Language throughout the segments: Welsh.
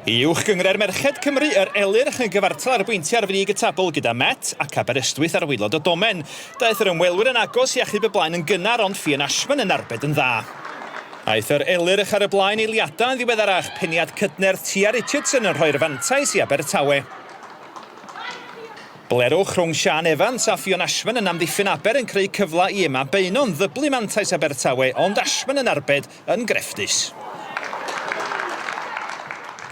I Uwch Gynghrair Merched Cymru, yr Elyrch yn gyfartal ar bwyntiau ar frig y tabl gyda Met ac Aberystwyth ar waelod y domen. Daeth yr ymwelwyr yn agos i achub y blaen yn gynnar ond Ffion Ashman yn arbed yn dda. Aeth yr Elyrch ar y blaen eiliadau yn ddiweddarach, peniad cydnerth Tia Richardson yn rhoi'r fantais i Abertawe. Blerwch rhwng Siân Evans a Ffion Ashman yn amddiffyn Aber yn creu cyfle i Emma Beynon ddyblu mantais Abertawe ond Ashman yn arbed yn grefftus.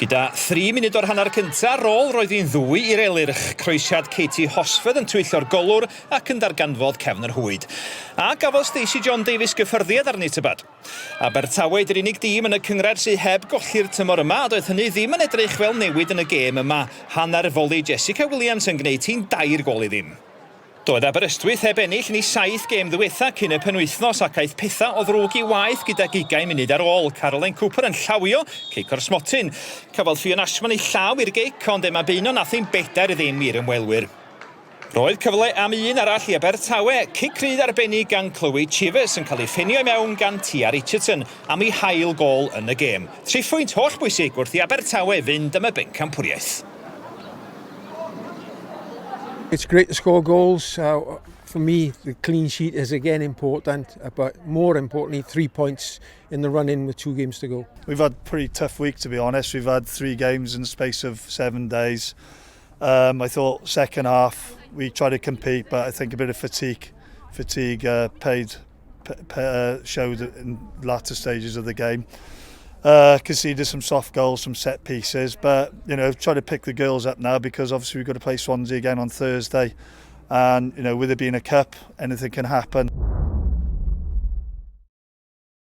Gyda thri munud o'r hanner cyntaf ar ôl roedd hi'n ddwy i'r Elyrch, croesiad Katie Hosford yn twyllo'r golwr ac yn darganfod cefn yr rhwyd. A gafodd Stacey John Davies gyffyrddiad arni tybed? Abertawe ydy'r unig dîm yn y cynghrair sydd heb golli'r tymor yma a doedd hynny ddim yn edrych fel newid yn y gêm yma. Hanner foli Jessica Williams yn gwneud hi'n dair gôl i ddim. Doedd Aberystwyth heb ennill yn eu saith gêm ddiwetha' cyn y penwythnos ac aeth pethau o ddrwg i waeth gydag ugain munud ar ôl Caroline Cooper yn llawio cic o'r smotyn. Cafodd Ffion Ashman ei llaw i'r gic ond Emma Beynon ath hi'n bedair i ddim i'r ymwelwyr. Roedd cyfle am un arall i Abertawe, cic rydd arbennig gan Chloe Chivers yn cael ei phenio i mewn gan Tia Richardson am ei hail gôl yn y gêm. Triphwynt hollbwysig wrth i Abertawe fynd am y bencampwriaeth. It's great to score goals. For me, the clean sheet is again important, but more importantly, 3 points in the run-in with two games to go. We've had a pretty tough week, to be honest. We've had three games in the space of 7 days. I thought second half we tried to compete, but I think a bit of fatigue showed in latter stages of the game. Conceded some soft goals, some set pieces, but try to pick the girls up now because obviously we've got to play Swansea again on Thursday, and with it being a cup, anything can happen.